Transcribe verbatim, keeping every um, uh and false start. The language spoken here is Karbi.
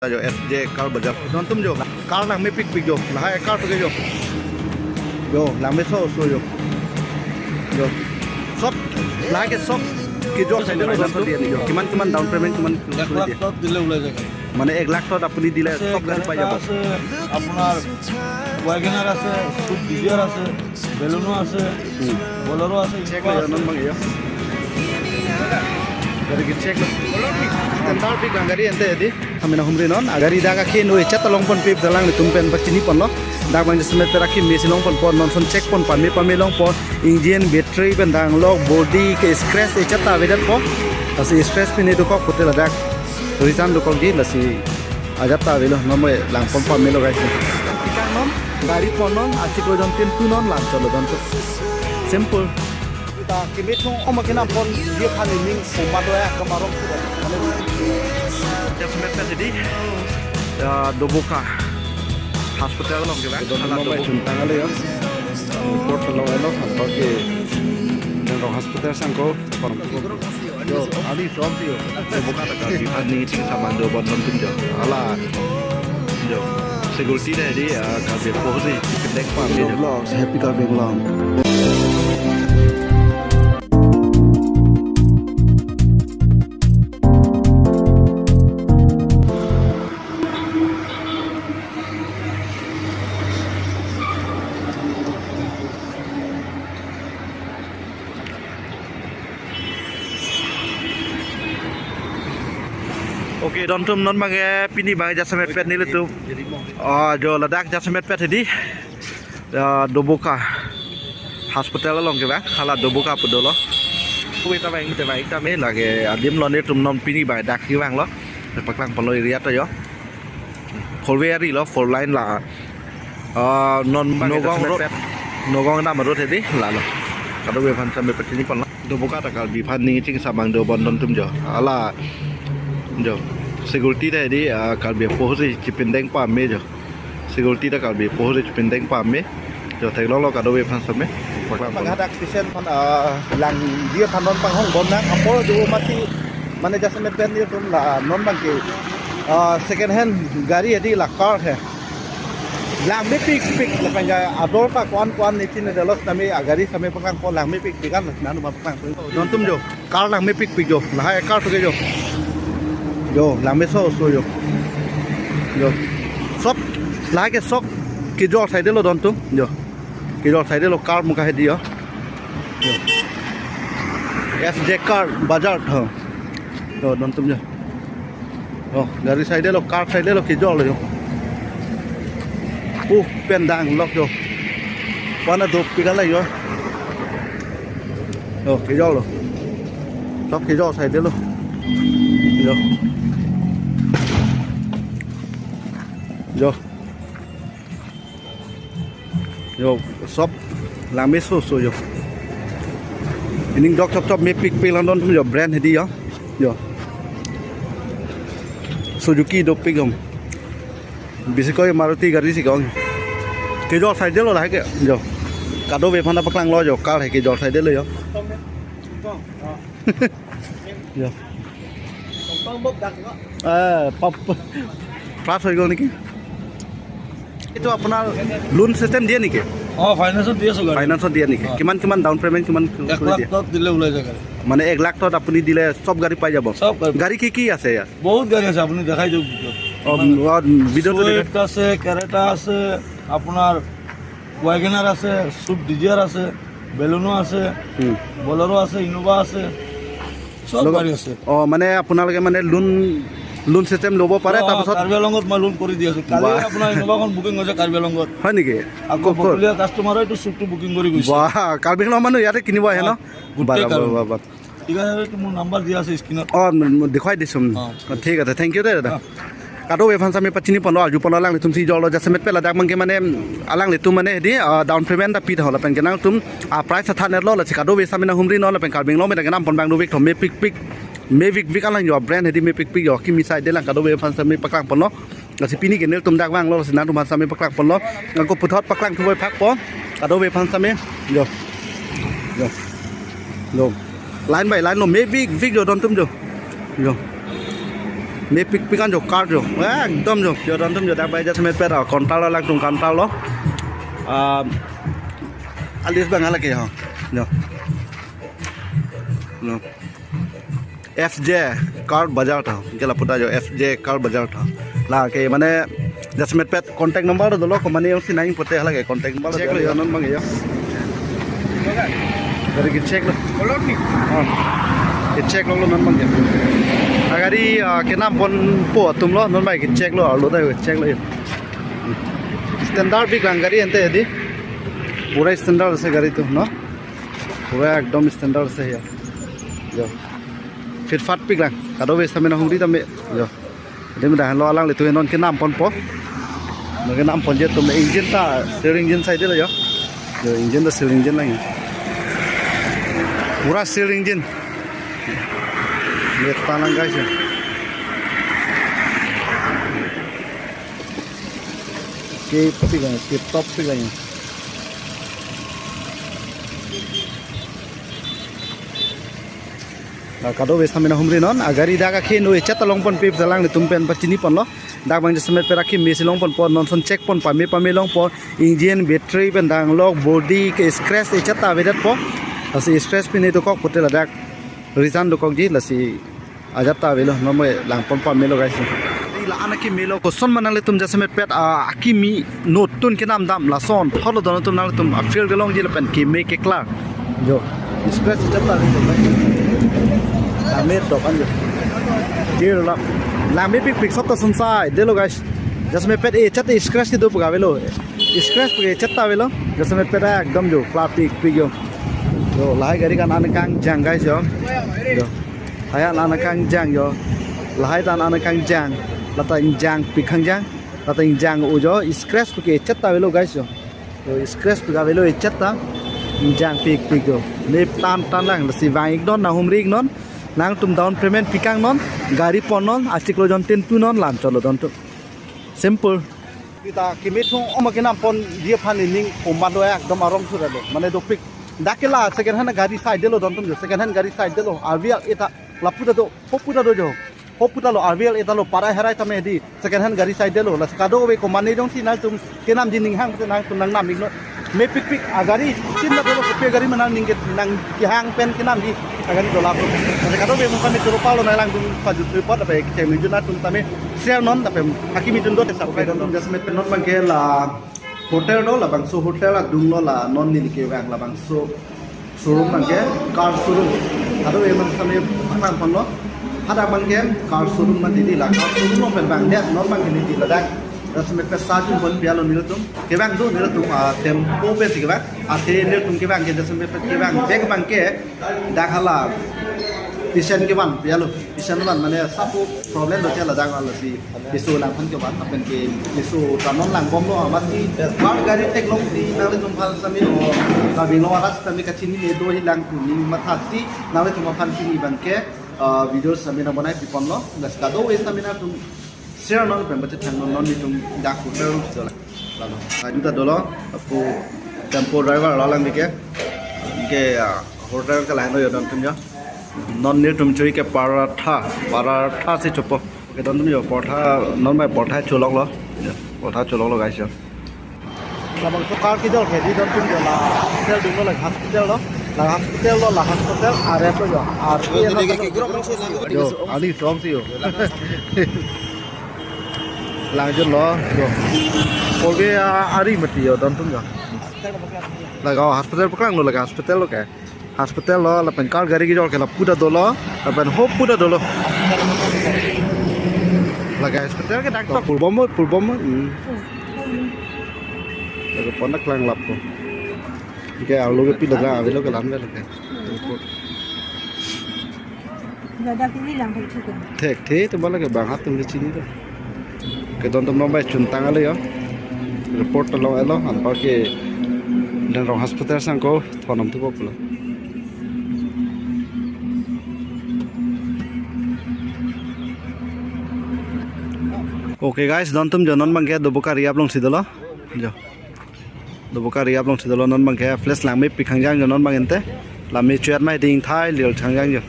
Jo, S J Car Bazar. Dontum jo, car langmepikpik jo. Lahai car to ke jo. Jo, langmeso so jo. Jo. Sob, lahai ke sob kejok side lo dontum. Kiman, kiman down payment, kiman? এক লাখ টকাত দিলে ওলাই যায় গাড়ী। মানে এক লাখ টকাত আপুনি দিলে আছে, সব গাড়ী পাই যাব? Creta আছে, আপোনাৰ WagonR আছে, Swift Dzire আছে, Baleno আছে, হুম। Bolero আছে, চেক Innova লৈ আছে। Non bang ya. Gari ke check lo. Standard pi gang gari ente di. Kami na humri non. Agari dak akhei noi chat along pon pip dalang ni tum pen pachini ponlo. Dak bang jasemet pet akhei mesi long ponpo non son check pon pame pame longpo. Engine, battery pen dang lok, body ke scratch e chat ta avedet po. Lasi scratch pine dokok hotel adak. Return dokok di lasi ajat ta avelo. Non mo lang pon pame lo guys. Tikang non, gari pon non, asik lo jon tin tu non lang cholo jon tu. Simple. Kita kimit nung om akinam pon dia khan ning pon ba do ya kamarong tu. Jasemet pet di, ya, Doboka Hospital along ke bang. Don Hala Doboka. Tang ale ya. Report along elo, apa ke, dan hospital sangko, korom. Jo, ali som si jo. Doboka ta Karbi aphan ningje chingsamang do bon dontum jo. Hala. Jo. Security ta di, ah, Karbi posi, pendek pa me jo. Vlogs, Happy Karbi Anglong. Okay, dontum non bang ke pini bang jasemet pet nelitum. Ah, jo ladak jasemet pet hedi. Ya, Doboka Hospital along ke bang, hala Doboka pu dolo. Kue ta bang, ta bang, ta me lake adim lo nelitum non pini bang dak ke bang lo. Paklang ponlo area to jo. Four way ari lo, four lane la. Ah, non Nagaon road. Nagaon dam road hedi, la lo. Kadokave aphan same pachini ponlo. Doboka ta Karbi aphan ningje chingsamang do bon dontum jo. Hala jo. Security ta hedi, ah, Karbi posi chipindeng pame jo. Security ta Karbi posi chipindeng pame. Jo theklonglo kadokave aphan same. Paklang ponlo. Panghadak pisen phan, ah, langji aphan non panghong bom nang. Apor jo mati mane jasemet pen nelitum la non bang ke, ah, second hand gari hedi la car he. Langmepikpik lapen ke ador ta ko-an ko-an ne chinine lo sitame agari same paklang ko langmepikpik an nanu ma paklang ko. Dontum jo, car langmepikpik jo, lahai car to ke jo. Jo, langmeso so jo. Jo. Sob, lahai ke sob kejok side lo dontum jo. Kejok side lo car muka hedi jo. Jo. S J Car Bazar tho. Jo, dontum jo. Oh, gari side lo, car side lo kejok lo jo. Pu pen dang lok jo. Wana dopik ala jo. Jo, kejok lo. Sob kejok side lo. Jo. Jo. Jo, sob langmeso so jo. Ining dok chop chop mepikpik lang dontum jo, brand hedi jo. Jo. Suzuki dopik om. Bisikoi Maruti gari si kong. Kejok side lo lahai ke jo. Kadokave aphan paklanglo jo, car he kejok side lo jo. Jo. এ, পাপ-, পাছ হৈ গ'ল নেকি? এইটো আপোনাৰ loan system দিয়ে নেকি? অ, ফাইনেন্সত দি আছো গাড়ী। ফাইনেন্সত দিয়ে নেকি? অ। কিমান, কিমান ডাউন পেমেণ্ট কিমান এক কৰি লাখ দিয়ে? টকাত দিলে ওলাই যায় গাড়ী। মানে এক লাখ টকাত আপুনি দিলে চব গাড়ী পাই যাব? চব গাড়ী। গাড়ী কি কি আছে ইয়াত? বহুত গাড়ী আছে, আপুনি দেখাই দিয়ক ভিতৰত। অ, কিমান? অ, ভিতৰতো দেখাই। চুইফ্ট আছে, কেৰেটা আছে, আপোনাৰ WagonR আছে, চুইফ্ট ডিজায়াৰ আছে, বেলেনো আছে, হুম। বলেৰো আছে, ইনোভা আছে, চব লগ-, গাড়ী আছে। অ, মানে আপোনালোকে মানে লোন, লোন চিষ্টেম ল'ব পাৰে, অ, তাৰপাছত কাৰ্বি আংলঙত মই লোন কৰি দি আছো। কালি বাহ। আপোনাৰ ইনোভাখন বুকিং হৈছে কাৰ্বি আংলঙত। হয় নেকি? আকৌ ক'ত, ক'ত? ভকলীয়া কাষ্টমাৰে এইটো চুকটো বুকিং কৰি গৈছে। বাহ, কাৰ্বি আংলং মানুহ ইয়াতে কিনিব আহে ন? অ, গোটেই বাহ, বাহ, কাৰ্বি। বাহ, বাহ। ঠিক আছে, এইটো মোৰ নাম্বাৰ দিয়া আছে স্ক্ৰীণত। অ, ম-, ম-, দেখুৱাই দিছো। অ, ঠিক আছে। ঠিক আছে, থেংক ইউ দেই দাদা। অ। Kadokave aphan same pachini ponlo, arju ponlo alanglitum si jolo jasemet pela dak mangke mane, mm, alanglitum mane hedi, ah, down payment ta pi tha lapen ke nangtum, ah, price athan erlo lasi kadokave same nanghumri non lapen Karbi Anglong mena kenam pon bang dovik tho mepikpik, mevik vik alang jo brand hedi mepikpik jo kimi side lang kadokave aphan same paklang ponlo. Lasi pini ke nelitum dak vanglo lasi nangtum aphan same paklang ponlo. Ako puthot paklang thuboi phakpo. Kadokave aphan same jo. Jo. Jo. Line by line lo mevik vik jo dontum jo. Jo. Mepikpik an jo card jo. Wah, ekdom jo. Jo, don atum jo, dak bai jasemet pet, ah, counter lo, langtung counter lo. Ah, alis bang hala ke ho. Jo. Jo. F J Car Bazaar tha. Ke lapu ta jo F J Car Bazaar tha. La ke mane jasemet pet contact number dolo, komane jongsi nang pote hala ke contact number. Check lo jo, non bang jo. Gari ke check lo. Kolot ni? Oh. Ke check lo, lo non bang jo. Agari, ah, kenam ponpo atum lo, non bang ke check lo, arlo ta ke check lo jo. Standard pik lang gari ante di. Pura standard ase gari tu, no? Pura ekdom standard ase jo. Jo. Fit fat pik lang. Kadokave stamina humri tame. Jo. Adim dah lo alanglitum non kenam ponpo. Non kenam ponji atum engine ta, Swiss engine saidelo jo. Jo, engine ta Swiss engine lang jo. Pura Swiss engine. Meta lang guys jo. Ke pik lang, ke top pik lang. Ah, kadokave stamina humri non, agari dak akhei no echat ta long ponpe pu alanglitum pen pachini ponlo. Dak bang jasemet pet akhei mesi long ponpo, non ason check pon pame pame longpo, engine, battery pen danglok, body ke scratch echat ta avedetpo. Lasi scratch pine dokok pote ladak reason dokokji, lasi ajat ta avelo, non bang lang pon pamelo guys. La-an akimi lo, koson ma nanglitum jasemet pet, ah, akimi notun kenam dam lason thotlo don atum, nanglitum a-field kelongji lapen keme keklar. Jo. Scratch echat ta avelo guys. Langme dok an jo. Dear la. Langmepikpik sop ta son saidelo guys. Jasemet pet echat scratch kedo pu ke avelo. Scratch pu ke echat ta avelo. Jasemet pet ekdom jo. Klarpikpik jo. Jo, lahai gari ke an an kangjang guys jo. Jo. Lahai an an kangjang jo. Lahai ta an an kangjang. Lata ingjangpik kangjang. Lata ingjang-o jo. Scratch pu ke echat ta avelo guys jo. Jo, scratch pu ke avelo echat ta. Ingjangpikpik jo. Nep tan tan lang. Lasi vang-ik non, nang humri-ik non. Nangtum down payment pikang non. Gari pon non. Achiklo jon tin tu non, lam cholo don atum. Simple. Kita kimi thung oma kenam ponji aphan ining komat do, ekdom arong sura do. Mane dopik. Dak ke la second hand gari saidelo don atum jo. Second hand gari saidelo. R V L eta lapu ta do. Hopu ta do jo. Hopu ta lo, R V L eta lo, parai harai tame di. Second hand gari saidelo. Lasi kadokave komane jongsi nangtum kenamji ning hang te nangtum nangnam-ik non. Mepikpik agari, tin na dolo kopi agari ma nangning ke nang kehang pen kenamji agari do lapu. Lasi kadokave mungkin itu rupa lo nang langdun pajut report apa ya, kecil mejun atum tame share non, tapi akimi tun do te sap. Oke, don atum jasemet pet non bang ke la hotel do, labangso hotel adung lo, la non neli kevang labangso showroom bang ke car showroom. Ado emang sami bang pon lo. Hadak bang ke car showroom ma di, di la car showroom lo pen bang det, non bang ke neli ladak. Jasemet pet sa jun pon pi alo nelitum. Kevang do nelitum, ah, tempo pe si kevang. Athe nelitum kevang ke jasemet pet kevang. Bag bang ke dak hala. Pisen kevan pi alo. Pisen van mane sapu problem do chala dak hala si. Piso lang phan kevan, lapen ke piso ta non lang bom lo, amat si bar gari theklong si nanglitum aphan sami o, ta bing lo aras sami kachinine do hi lang kuning matha si nanglitum aphan chini bang ke, ah, video sami nang bonai pi pon lo, das kadokave sami nangtum share non pen baca thang non, non nelitum dak hotel lo. Lalo, aju ta dolo, apo tempo driver lo lang di ke, ke, ah, hotel ke lain lo jo don atum jo. Non nelitum choi ke paratha, paratha si chopo. Ke don atum jo paratha, non bang paratha cholok lo. Jo, paratha cholok lo guys jo. Labangso car kejor ke di don atum jo, la hotel dung lo, la hospital lo. La hospital lo, la hospital arep lo jo. Arep lo. Jo, ani song si jo. Langjun lo, jo. Polke, ah, ari mati jo don atum jo. Laga hospital paklang lo, laga hospital lo ke. Hospital lo, lapen car gari kejor ke lapu ta dolo, lapen hopu ta dolo. Laga hospital ke dak tok. Pulbom, pulbom. Hmm. Laga pon ta klang lap ko. Ke arlo ke pilo ga avelo ke lam avelo ke. Ladak ili lang thek thek. Thekthe, tu bala ke bang atum ke chini ta. Ke don atum non bang chuntang ale jo. Report ta long elo, anpar ke Dengrong hospital sang ko thonam tu populo. Okay guys, don atum jo non bang ke Doboka ri-ap along si dolo. Jo. Doboka ri-ap along si dolo non bang ke, flash langmepik kangjang jo non bang ente. Lame chuat mai ding thai lil kangjang jo.